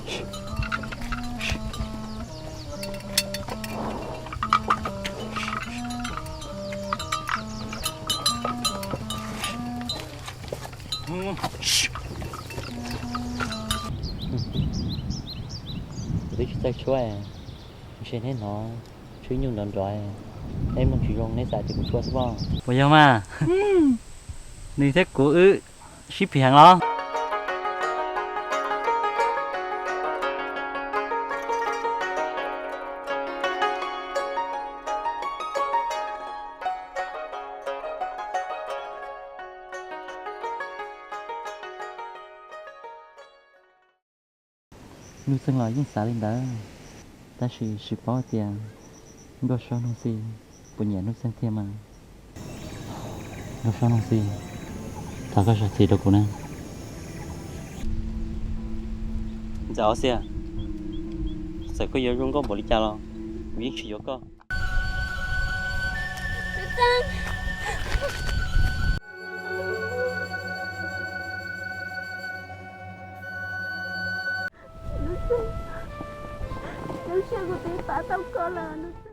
Kuv twb tsis txawj tshuab, ntshe neb hnov tshuab nyuj nrov nrov, neb mloog tsis zoo neb xav tias kuv tshuab xwb pob. Puas yog mas? Nws thiab kuv wb sib phim heev los? Nuj Txeeg los yeej xav li ntawd, tab sis tsis paub tias Nkauj Saub Nuj Xi puas nyiam Nuj Txeeg thiab mas. Nkauj Saub Nuj Xi, thov koj zam txim rau kuv na. Ntxawm Ob Xias, txawm koj yuav zoo nkauj npaum li cas los kuv yeej tsis yuav koj. Lub sij hawm kuv twb pab tau koj lawm.